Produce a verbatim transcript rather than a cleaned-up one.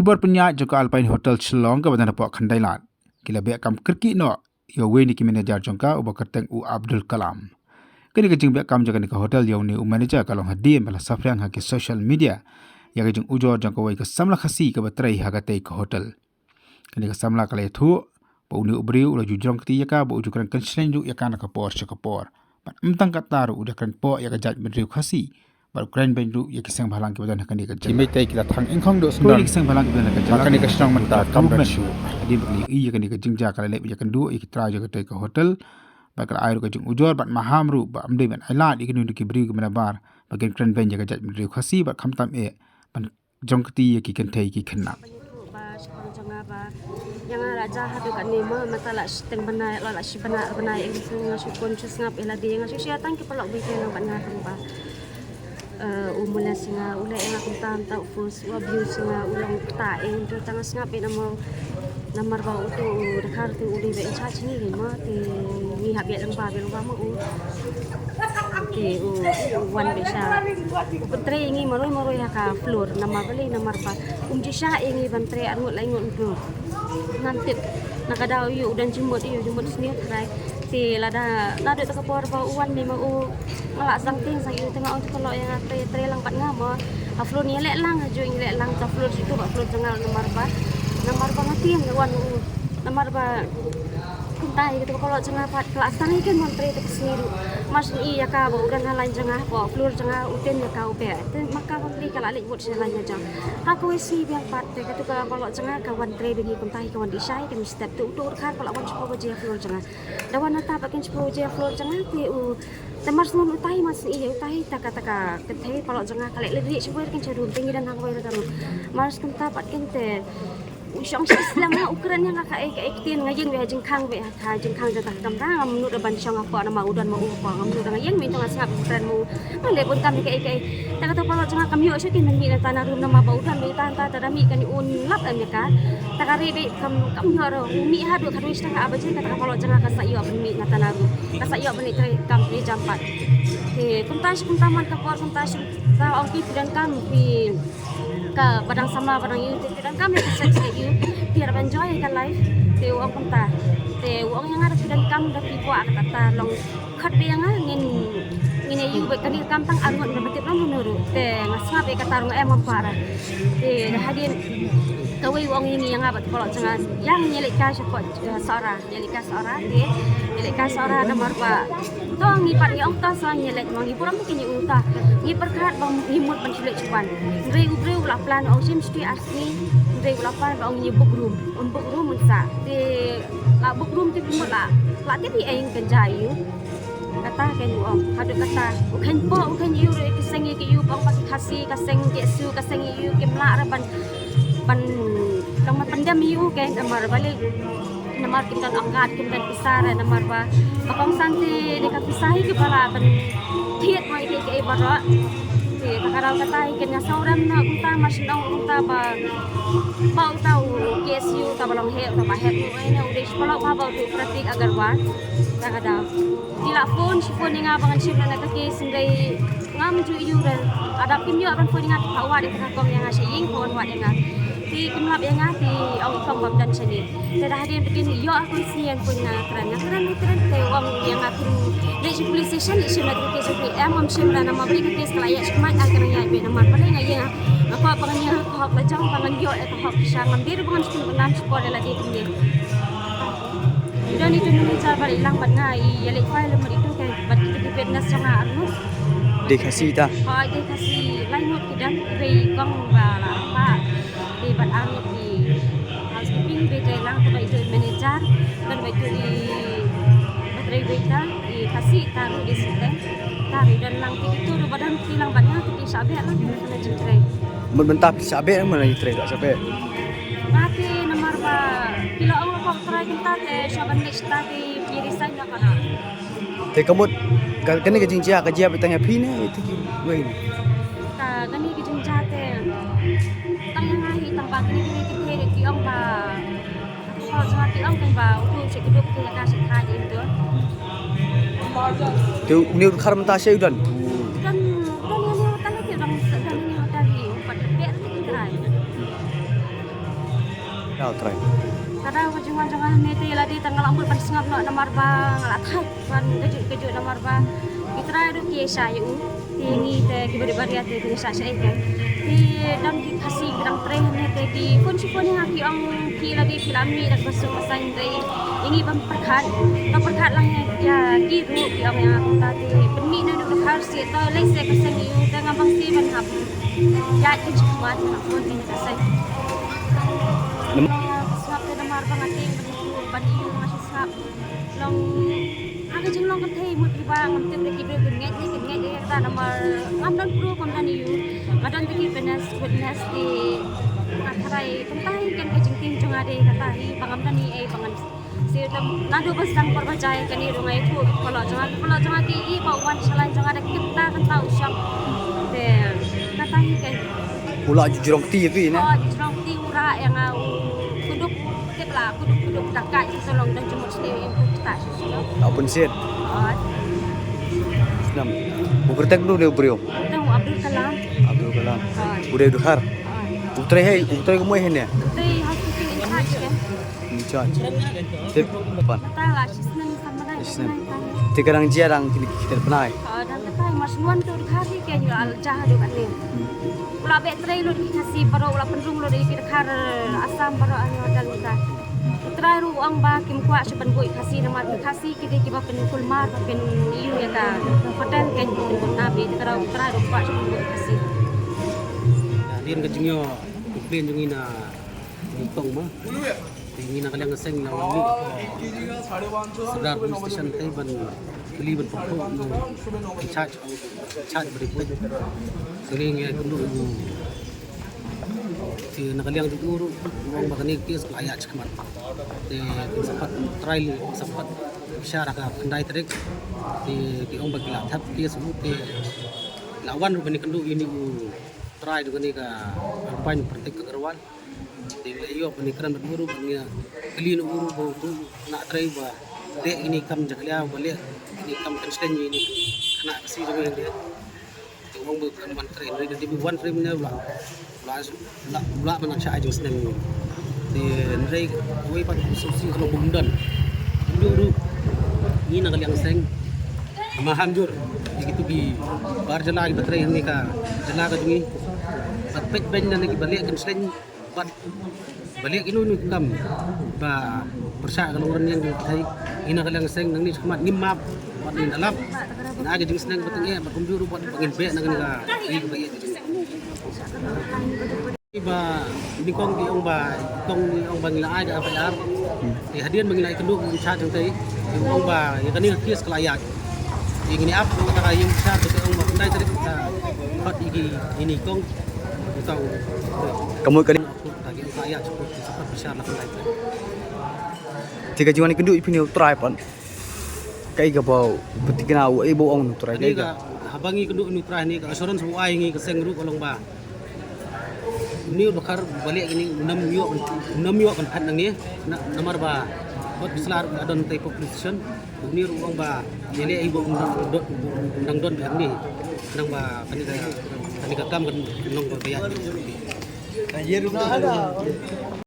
Bor pynïaid jong ka Alpine Hotel Shillong kaba don hapoh Khyndailad, ki la beh kam kyrkieh noh ïa uwei na ki manager jong ka, uba kyrteng u Abdul Kalam. Kane ka jingbeh kam jong kane ka hotel ïa une u manager ka long hadien ba la saphriang ha ki social media ïa ka jingujor jong kawei ka samla Khasi kaba trei ha katei ka hotel. Kane ka samla ka la ïathuh ba une u briew u la ju jrong kti ïa ka, ba u ju kren kynshlei ruh ïa ka na ka por sha ka por. Bad ym tang katta ruh, u da kren poh ïa ka jaitbynriew Khasi bad u kren beiñ ruh ïa ki seng bhalang kiba don ha kane ka jylla. Ki mei tei ki la thang ingkhong duh sngewdon. Ki seng bhalang kiba don ha ka jylla, kane ka shnong mynta kam don shuh. Hadien ba ki la ïohi ïa kane ka jingjia, ka la leit ïakynduh ïa ki trai jong katei ka hotel bad ka la ai ruh ka jingujor bad maham ruh ba ym dei ban ailad ïa kino kino ki briew kiba nabar ba kin kren beiñ ïa ka jaitbynriew Khasi bad khamtam eh ban jrong kti ïa ki kynthei ki khynnah. Ba shaphang jong nga ba ïa nga la jia haduh katne mo, mynta la shiteng bnai, la, la shi bnai, bnai, eh, nga shu pun shu sngap eh lade, nga shu shia tang ki paralok beit ïa nga bad nga tang ba, eh, u molest ïa nga, u leh ïa nga kumta, mynta u force, u abuse ïa nga, u long kata eh, mynta tang nga sngap eh namar, namar ba uto u dkhar te u dei ba in charge ngi mo, te ngi hap ïaid lyngba, ïaid lyngba ma u. Te u, u wan beit sha, u pyntrei ïa ngi marwei marwei ha ka floor, namar balei, namar ba um ju shah ïa ngi ban trei ar ngut lai ngut ntu. Ngam tip na ka daw ïa u don jingmut, ïa u jingmut sniew tharai. Te lada naduh ta ka por ba u wan ne ma u, nga la sang tieng sang ïa u, te nga ong te ka lok ïa nga, trei, trei lang bad nga mo. Ha floor ngi leh lang, ha juh ngi leh lang, ka floor jitu ka floor jong nga, namar ba, namar ba nga tieng ïa u wan u, namar ba kumta ïa kata ka paralok jong nga pat ka la sdang ïa ka mon trei ta ka sngi ruh. Mar shu ïa ka ba u don ha line jong nga hapoh floor jong nga, u tien ïa ka u beh. Te ma ka ba pli ka la leit wut sha line jong nga. Ha kawei sngi biang pat te katu ka paralok jong nga ka wan trei bad ngi kumta ïa ka wan dih shai ka mih step, te utu u dkhar ka la wan shiphew baje ha floor jong nga. Da wan nangta pat kin shiphew baje ha floor jong nga te u, te mar shu ngan utai, mar shu ïa utai ta ka, ta ka kynthei paralok jong nga ka leit leit rieh shiphew baje kin sha room, te ngi don ha kawei ruh ka room. Mar shu kumta pat kin te u shong sha slem ha, u kren ïa nga kaei kaei ktien, nga ïeng beit ha jingkhang, beit ha jingkhang jong ka kamra, ngam nud ban shong hapoh namar u don ma u hapoh, ngam nud, nga ïeng beit, to nga sngap u kren ma u. Nga leh bun kam kaei kaei. Ta kata paralok jong nga kam ïoh shuh kin mih na tana room namar ba u don beit tang, ta, ta da mih kan un lap em ïa ka. Ta ka ri beit kam, kam ïoh ruh, u mih haduh khatwei shiteng ha baje, kata ka paralok jong nga ka sa ïoh ban mih na tana room. Ka sa ïoh ban leit trei kam, trei jam pat. Te kumta shi kumta man ka por, kumta shi kumta ong ki phi donkam, phi ka ba dang samla ba dang ïoh te phi donkam ïa ka sex ïa u, phi hap ban enjoy ïa ka life. Te u ong kumta. Te u ong ïa nga da phi donkam da phi kwah kata ta long khot beit ïa nga, ngin, ngin ïa u beit, kane kam tang ar ngut, ngam tip lang mano ruh. Te nga sngap ïa kata ruh nga em, ngam kwah ruh. Te da hadien kawei u ong ïa ngi, ïa nga bad ka paralok jong nga, ïa ngin ïa leit kai sha pdeng, eh, Sohra. Ïa leit kai Sohra, te ïa leit kai Sohra namar ba to ngi pat ngi ong to sa ngi leit, ma ngi burom te ngi ong to. Ngi pyrkhat ba ngi mut ban shu leit shu wan. Hynrei u briew u la plan, u ong shim shatei ar sngi. Hynrei u la plan ba ong ngi book room, un book room un sah. Te la book room te phi mut la, la tip hi ei ka jia ïa u. Kata kein u ong, haduh kata u kheiñ poh, u kheiñ ïa u ruh ïa ki seng ïa ki, ïa u ba ong ba ki Khasi ka seng, ki Su ka seng ïa u, kim lah ruh ban, ban long ban pyndem ïa u kein, namar balei? Namar kim don ongkat, kim don pisa re, namar ba ka kongsan te dei ka pisa hi kiba lah ban thied ma ïa kiei kiei baroh. Te ta ka daw kata hi kein nga sngewrem noh kumta, mar shu ong kumta ba, ba uta u K S U uta ba long heh, uta ba heh, u ai ne u dei shi paralok ba, ba uta u Pratik Agarwal. Ta ka daw ki la phone, shi phone ïa nga ba ngan shim na ka case, hynrei ngam ju ïoh re. Lada kim ïoh ban phone ïa nga, ki phah wad ïa ka kong ïa nga sha ïing, phone wad ïa nga. Te kim lap ïa nga, te ong i kong bym don shane. Te da hadien ba kin ïoh ha kawei sngi ïa phone ïa nga, nga kren, nga kren, nga kren, te ong ïa nga phin leit sha police station, leit shim na ka case. Em, ngam shim re namar balei ka case ka la ïaid shakhmat, ai ka nang ïaid beit namar balei, nga ïeng, nga kwah ba ngan ïeng ha ka hok la jong, ba ngan ïoh ïa ka hok shisha, ngam dei ruh ba ngan shu pynbna shu por ïa lade kumne. I don itu manager ba la ïalang bad nga, i ïaleit file mut itu, te bad kita ki witness jong nga arngut. Dei Khasi ta? Hooid, dei Khasi, lai ngut ki don, iwei i kong ba la rah, te bad arngut i housekeeping, iwei te lang, te bad itu i manager, bad bad itu i batrei waiter, i Khasi ta ruh dei Siteng. Ta ruh don lang, te itu ruh ba don ki lang bad nga, te ki shah beh lang na jingtrei. Mut mynta phi shah beh, mut na jingtrei la shah beh. Nga te namar ba ki la ong ba ka trai kumta te sha ban leit shata te phi resign na ka na. Te ka mut ka, kane ka jingjia ka jia beit tang ïa phi ne ïa kiwei ne? Ka, kane ka jingjia te tang ïa nga hi, tang ba kine kine ki thei ki ong ba, ka jong ki ong kan ba utu sha kdup ki ïa ka sha thait im tu. Te une u dkhar mynta shaei u don? Don, don ïa une u hotel, te don, don ïa une u hotel hi, u pat leit beh te ki trai. Ka dei ka jingwan jong nga hangne te la dei tang nga la mut ban sngap noh namar ba nga la thait ban kajut kajut namar ba ki trai ruh ki ïaishah ïa u. Te ngi te ki barit baria te ki ïaishah shaei te. Te don ki Khasi ki dang trei hangne te ki phone shi phone ïa nga ki ong ki la dei ki la mih da ka suk ka saiñ te ïa ngi ban pyrkhat. Ban pyrkhat lang ïa ki ruh ki ong ïa nga kumta te pynmih na u Dkhar seh to lei seh ka seng ïa u te ngam bang seh ban hap. Ïa ki jingwan na phone ïa ka seng. Sngap te namar ba nga tieng ban ïa u nga sngap. Long ha ka jinglong kynthei mut ki ba ngam tip da ki briew kin ngeit ne kin ngeit ïa kata namar ngam don proof ngam don ïa u. Nga don da ki witness witness ki nga tharai kumta hi kan ka jingtieng jong nga dei kata hi ba ngam don ei ei ba ngan sir tam naduh ba sdang por ba jai kane ruh nga ïathuh ki paralok jong nga ki paralok jong nga ki i ba u wan sha line jong nga da kynta kynta u shong. Te kata hi kan. U la ju jrong kti ïa phi ne? Oh, jrong kti u rah ïa nga u kuduk tip la kuduk kuduk da ka jingtolong da jumut sniew ïa u kata shisha. Au pynsiat. Oh, Nam. U kyrteng u dei u briew. Tang u Abdul Kalam. Abdul Kalam. Oh. U dei u Dkhar. Oh. U trei hei, u trei kumwei hei ne? Trei housekeeping in charge ke. In charge. Tip pan. Kata la shisnem sambalai. Shisnem. Te ka dang jia dang kini kita bnai. Oh, dang kata mas nuan tu Dkhar hi ke nyu al jah tu kane. U la beh trei lut ki Khasi baroh, u la pynrung lut ïa ki Dkhar Assam baroh ha hotel mynta. U trai ruh u ong ba kim kwah shuh ban buh ïa Khasi namar ki Khasi ki dei kiba pynkulmar ba pynïoh ïa ka hotel kan pynkulmar bad u trai ruh u kwah shuh ban buh ïa Khasi. Hadien ka jingïoh complain jong ngi na Nyngkong ma. Te ngi na ka liang ka seng la wan mih Sadar Police Station te ban kylli ban pynphuh ïa u in charge, in charge ba dei peit. Te ngi ïakynduh ïa u. Te na ka liang jong u ruh u ong ba kane ka case ka la ïaid shakhmat. Te kin sa pat try leh, kin sa pat bishar ha ka khyndai tarik. Te ki ong ba ki la thep case u te la wan ruh ban ïakynduh ïa une u trai jong kane ka Alpine Pratik Agarwal. Te ngi la ïoh ban ïakren bad u ruh, ban ïakylli na u ruh ba u na trei ba leh kine ki kam jakhlia, ba leh kine ki kam kynshlei ïa kine ki khynnah Khasi jong ngi. Te u ong ba u khlem wan trei, hynrei dei ba u wan trei mynne u lah, u lah, u lah, u lah ban nang shah ai jingsneng. Te hynrei kawei pat u sngewsih ka long ba um don. Hynrei ruh ngi na ka liang seng maham jur ïa kito ki bar jylla kiba trei ha kane ka jylla ka jong ngi. Bad peit beiñ na kiba leh kynshlei bad ba leh kino kino ki kam ba pyrshah ka longrynieng ka pyrthei. Ngi na ka liang seng nangne shakhmat ngim map bad ngin da lap. Ngin ai ka jingsneng ba tyngeh bad kumjuh ruh bad ba ngin beh na kane ka ri kaba ïeit. Ba nyngkong ki ong ba, nyngkong ki ong ba ngi la ai ka F I R. Te hadien ba ngi la ïakynduh in charge hangtei, ki ong ba ïa kane ka case ka la ïaid. Te ngin ïa ap kata ka ïing bishar te ki ong ba khyndai tarik ka khot ïa ki, ïa ki nyngkong. Ka mut kane. Te ka jingwan ïakynduh ïa phi ne u trai pat. Kaei kaba u pynthikna, u ei ba u ong u trai, kaei ka. Haba ngi ïakynduh ïa u trai ne ka assurance ba u ai ngi ka seng ruh ka long ba une u dkhar ba leh kine u nam ïoh, u nam ïoh ban phet nangne namar ba kot Biasla ruh la don tei police station. Une ruh u ong ba ïaleh ïa ba u dang don, u dang don hangne. Nang ba kane ka, kane ka kam kan long ba ïa.